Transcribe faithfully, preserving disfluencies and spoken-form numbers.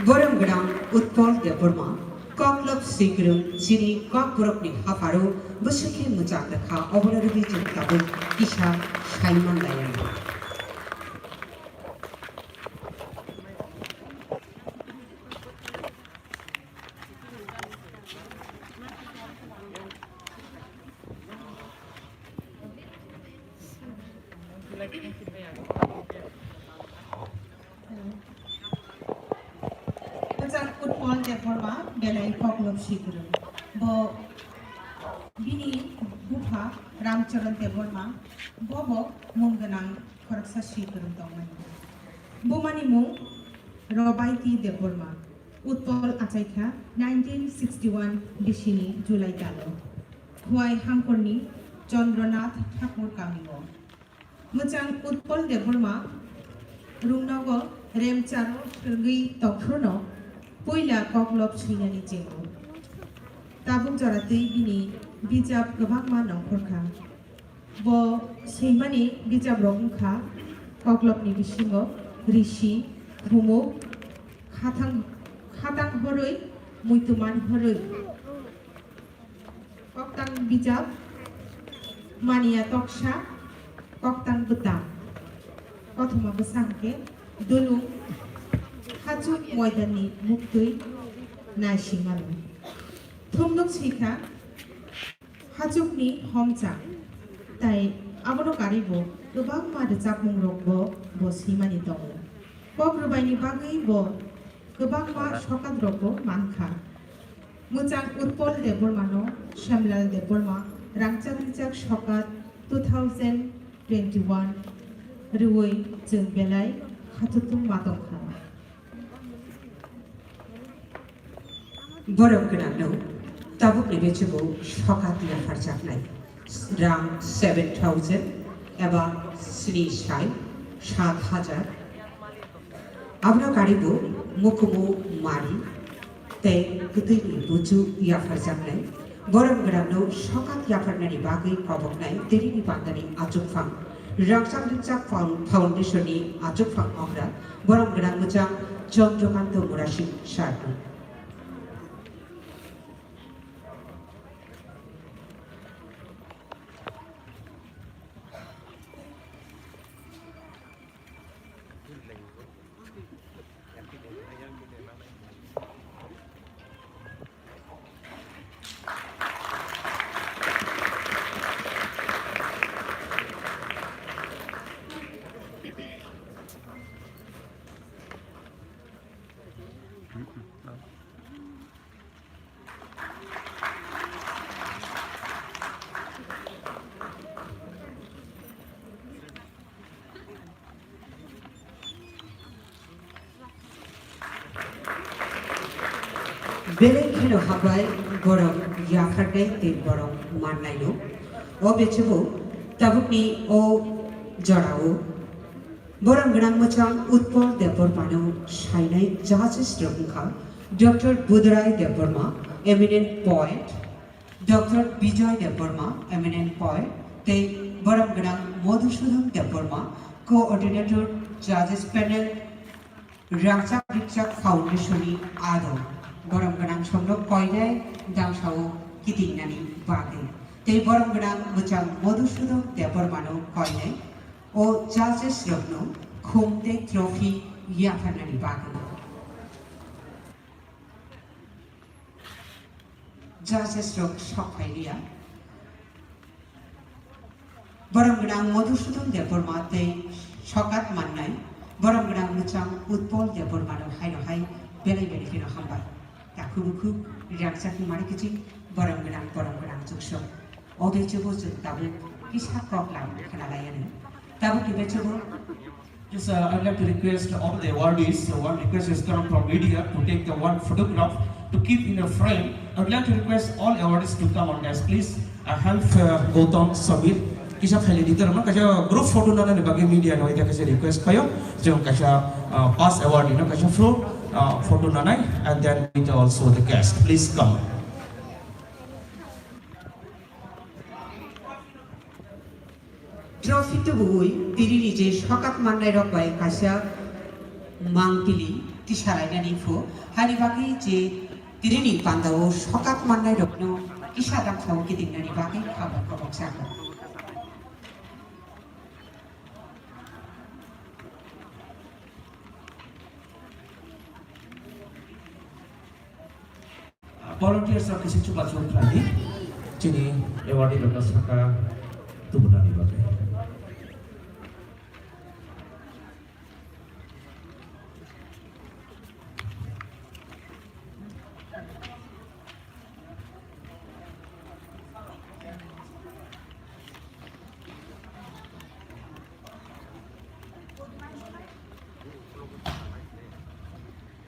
Borom gwnang Utpol Debbarma, koklop swikwrwng chini kokborokni hapharo bwswkhe mwchang rwkha, obono rwgwi chwng tabuk kisa saiman laiya. Bwchar Utpol Debbarma belai koklop swikwrwng. Bo bini bupha Ramcharan Debbarma, bo bo mung gwnang khoroksa swikwrwng tongmani. Bumani mung Robaiti Debbarma. Utpol achaikha nineteen sixty-one bisini July talo. Khwai Hangkorni Chandranath Thakur kamio. Mwchang Utpol Debbarma rungnogo remcharo thwrwngwi tongphruno puila koklop swinani chengo. Tabuk joratwi bini bijap kwbangma nongkhorkha. Bo swimani bijaprok wngkha koklopni bisingo Risi, Khumuk, Khatang, Khatang Horwi, Muituman Horwi. Koktang bijap, Mania Toksa, Koktang Bwtang. Kothoma bwsa hwnkhe Dulung, Hachuk Moidanni Muktwi, Naisingmano. Thumnuk swikha, Hachukni Homcha, tai abono karwibo kwbangma rwchapmungrokbo bo swimani tongo. Kok rwbaini bagwi bo kwbangma sokatrokbo mankha. Mwchang Utpol Debbarmano Shyamlal Debbarma rangchak rijak sokat two thousand twenty-one rwui chwng belai khatutwma tongkha. Borok gwnangno tabukni bisingo sokat yapharjaknai rang seven thousand eba sini sai saat hajar. Abono karwibo mukumu mari tei kwtwini buchu yapharjaknai. Borok gwnangno sokat yapharnani bagwi koboknai Tirini Pandani achukphang. Rangchak Ringchak Foun-, Foundation ni achukphang okra, borok gwnang mwchang Chandrakanta Murasing Sarkar. Belai kheno hambai borok yapharnai tei borok mannaino. O bisingo tabukni o jorao borok gwnang mwchang Utpol Debbarmano sainai judges rok wngkha Doctor Budurai Debbarma, eminent poet, Doctor Bijoy Debbarma, eminent poet, tei borok gwnang Madhusudan Debbarma, coordinator, judges panel, Rangchak Rikchak Foundation ni ado borok gwnang somrok koinai damsao kitingnani bagwi, tei borok gwnang mwchang Madhusudan Debbarmano koinai o judges rokno khum tei trophy yapharnani bagwi. Judges rok sok phai liya. Borok gwnang Madhusudan Debbarma tei sokat mannai borok gwnang mwchang Utpol Debbarma no hai no hai belai belai kheno hambai. Takhuk bukhuk rangchak ni mari kiching borok gwnang borok gwnang chukso. O bisingo chwng tabuk kisa kok lam khna lai ano. Tabuk ni bisingo Yes, uh, I'd like to request all the awardees, uh, one request has come from media to take the one photograph to keep in a frame. I'd like to request all awardees to come on dais, please. I have, uh, Gautam, Samir, kisa phaile di, tarmane kaisa group photo nanani bagwi media no ita kaisa request khayo. Jong kaisa, uh, past awardee no kaisa photo, uh, photo nanai, and then it also the guest. Please come. Trophy tubuwi Tirini je sokat mannai rok bai kaisa mangpili Tisalainani phu, haini bagwi je tinini pandao sokak mannai rokno kisa damsao kitingnani bagwi kha bai kobok sakha. Volunteers rok kisa chubachu khlai di, chini awardee rokno saka tubunani bagwi.